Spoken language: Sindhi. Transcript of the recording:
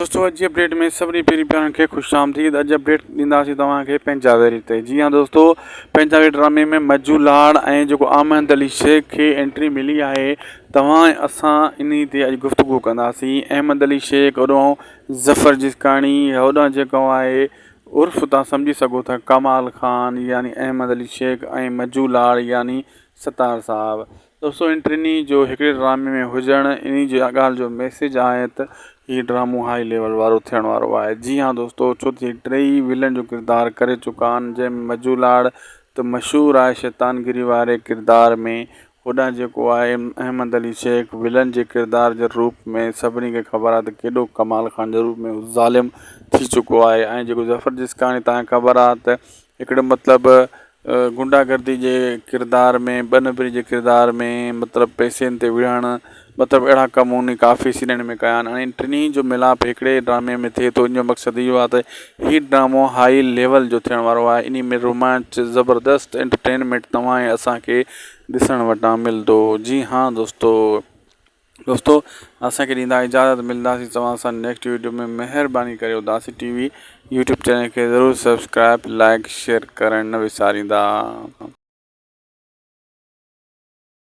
دوستو اڄ جي اپڊيٽ ۾ سڀني پيري پيارن کي خوش آمديد اڄ اپڊيٽ ڏينداسين توهان کي پنهنجا ويري تي جي ها دوستو پنهنجا ويري ڊرامي ۾ مجو لاڙ ۽ جيڪو احمد علي شيخ کي انٽري ملي آهي توهان ۽ اسان انهي تي اڄ گفتگو ڪنداسين احمد علي شيخ هوڏانهن ظفر جسڪاڻي هوڏانهن جيڪو آهي عرف توهان سمجهي سگهو ٿا ڪمال خان يعني احمد علي شيخ ۽ مجو لاڙ يعني ستار صاحب دوستو ان ٽنهي جو هڪڙي ڊرامي ۾ هجڻ انهي جي ڳالهه جو ميسيج آهي ته هي ڊرامو هائي ليول وارو ٿيڻ وارو آهي جي ها دوستو ڇو ته هي ٽيئي ولن جو ڪردار ڪري چڪا آهن جنهن ۾ مجو لاڙ ته مشهور آهي شيطان گيري واري ڪردار ۾ هوڏانهن جيڪو آهي احمد علي شيخ ولن جي ڪردار جي روپ ۾ سڀني کي خبر آهي ته ڪيڏو ڪمال خان جي روپ ۾ ظالم ٿي چڪو آهي ۽ جيڪو ظفر جسڪاڻي تان خبر آهي ته هڪڙو مطلب غنڊا گردي جي ڪردار ۾ ٻه نمبري جي ڪردار ۾ مطلب پئسن تي وڙهڻ مطلب اهڙا ڪم انهي ڪافي سيريلن ۾ ڪيا آهن ۽ ٽنهي جو ملاپ هڪڙي ڊرامي ۾ ٿئي ٿو ان جو مقصد اهو آهي ته هي ڊرامو هائي ليول جو ٿيڻ وارو آهي انهي ۾ رومانچ زبردست انٽرٽينمينٽ توهان ۽ اسان کي ڏسڻ وٽان ملندو جي ها دوستو. دوستو اسان کي ڏيندا اجازت ملنداسين توهان سان نيڪسٽ ويڊيو ۾ مهرباني ڪري Udasi T V YouTube channel کي ضرور سبسڪرائب لائڪ شيئر ڪرڻ نه وساريندا.